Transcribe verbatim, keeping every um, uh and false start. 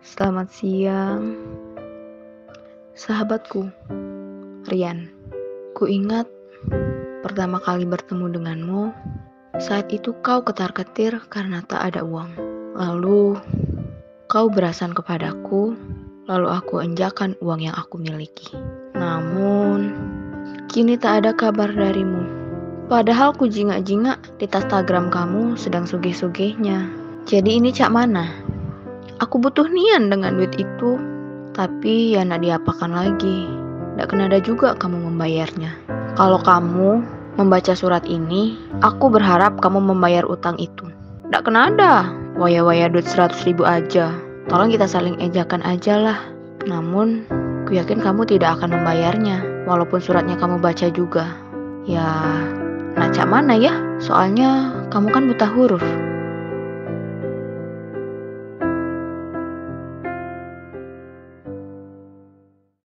Selamat siang, sahabatku, Rian. Ku ingat pertama kali bertemu denganmu, saat itu kau ketar-ketir karena tak ada uang. Lalu kau berasan kepadaku, lalu aku enjakan uang yang aku miliki. Namun, kini tak ada kabar darimu. Padahal ku jingak-jingak di Instagram kamu sedang sugih-sugihnya. Jadi ini cak mana? Aku butuh nian dengan duit itu. Tapi ya nak diapakan lagi. Dak kena ada juga kamu membayarnya. Kalau kamu membaca surat ini, aku berharap kamu membayar utang itu. Dak kena ada waya-waya duit seratus ribu aja. Tolong kita saling ejakan aja lah. Namun, ku yakin kamu tidak akan membayarnya, walaupun suratnya kamu baca juga. Ya, nak cak mana ya? Soalnya kamu kan buta huruf.